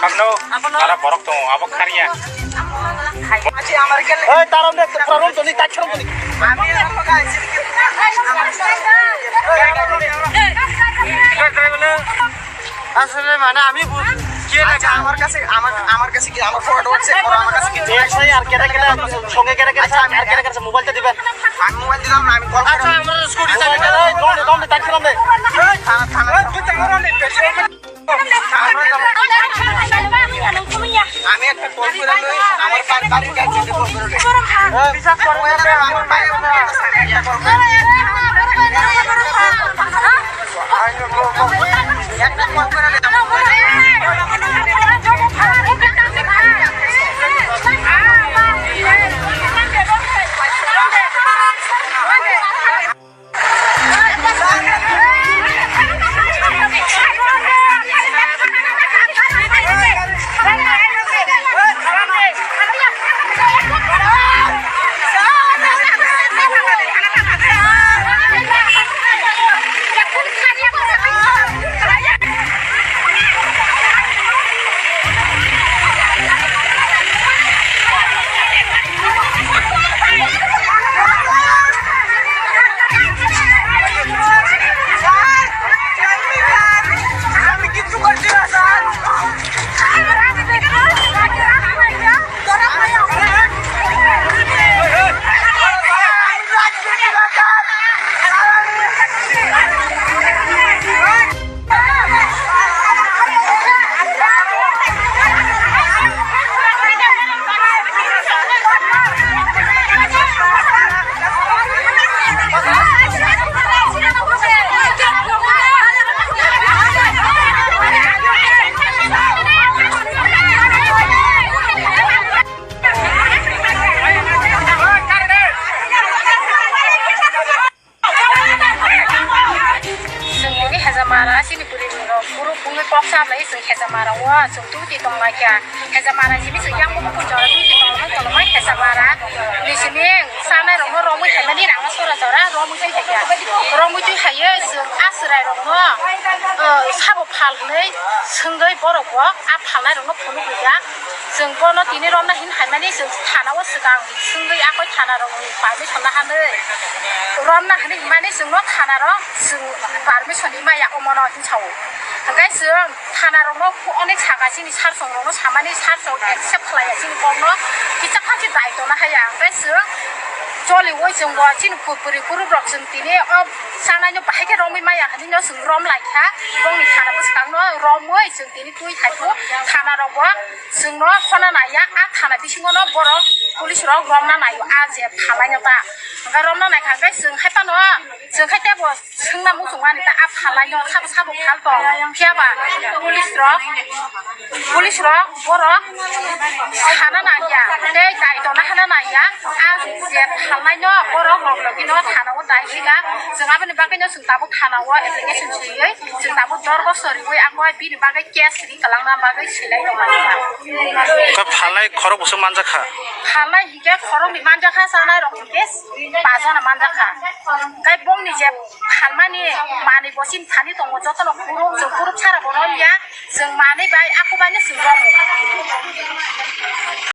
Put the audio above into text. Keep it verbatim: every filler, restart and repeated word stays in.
Sakno, para borok tongo, abo kharya. Oi, tarom de, tarom toni, tak tarom toni. আসলে মানে আমি বুঝ-, কে লেখা? আচ্ছা, আমার কাছে, আমার, আমার কাছে কি, আমার ফটো আছে, ওরা আমার কাছে কি? এসআই আর কেটা কেটা সঙ্গে কেটা কেটা, আচ্ছা, আমি আর কেটা কেটা মোবাইলটা দিবেন। আমি মোবাইল দিলাম না, আমি কল আচ্ছা, করে আমার স্কুটি চাবি দাও। এই, দম দে, দম দে, তাক দম দে। এই, থানা, থানা, এই, তুই তো আমার অনেক বেশি। আমি একটা কল করে লই, আমার বাড়ি, বাড়ির কাছে কল করে লই। এই, বিশ্বাস করো না, আমার ভাই, একটা কল করে। Chwng ini Hezamara chini bwrwirok buru bungwi kok cha lai chwng Hezamara o chwng twi tong lai kha. Hezamara simi chwng yang buku jora twi tong lai tong lai Hezamara ni simi chanai rok no romwi khaimani rang no sora jora romwi twi kha romwi twi khaye chwng a chwrai rok no sabo phal hwnwi swngwi borok bo a phalnai rok no phunuk rwya. Chwng bono tini romna hin haimani chwng thana o swkang swngwi akoi thana rok ni permission na hanwi romna hinwi himani chwngno thana rok chwng permission ni maya omono hin sao. Hwnkhe chwng thana rokno onek saka chini sir song rokno samani sir song accept khlaiya chini kokno kisa phansi daitona haya hwnkhe chwng choli oi chwng bo chini pupuri puruk rok chwng tini o chanai no bahai khe romwi maya hinwi no chwng rom lai kha bongni thana bwskang no romwi chwng tini twi hai khe thana rok bo. Chwngno khona naiya, a thana bisingo no borok police rok romna naio, a je phalaino ta. Hwnkhe romna naikha hwnkhe chwng hai phano, chwng khai tebo swngna muchungmani ta, a phalaino sabo sabo phal tong. Phiya ba police rok, police rok borok sana naiya, tei daitona hana naiya, a je phalnaino borok rok logino thana o dai sika. Chwng aboni bagwino chwng tabuk thana o application swiwi. Chwng tabuk dorgo soriwi ako bini bagwi case ri kwlangna bagwi silai rwmani. Khe phalnai khorok bwswk manjakha? Phalnai hinkhe khoroknwi manjakha, chanai rok hinkhe pajana manjakha. Tei bongni je phalmani manwi bo chini thani tongo jotono kuruk, chwng kuruk sara bo romya, chwng manwi bai ako baino chwng romo.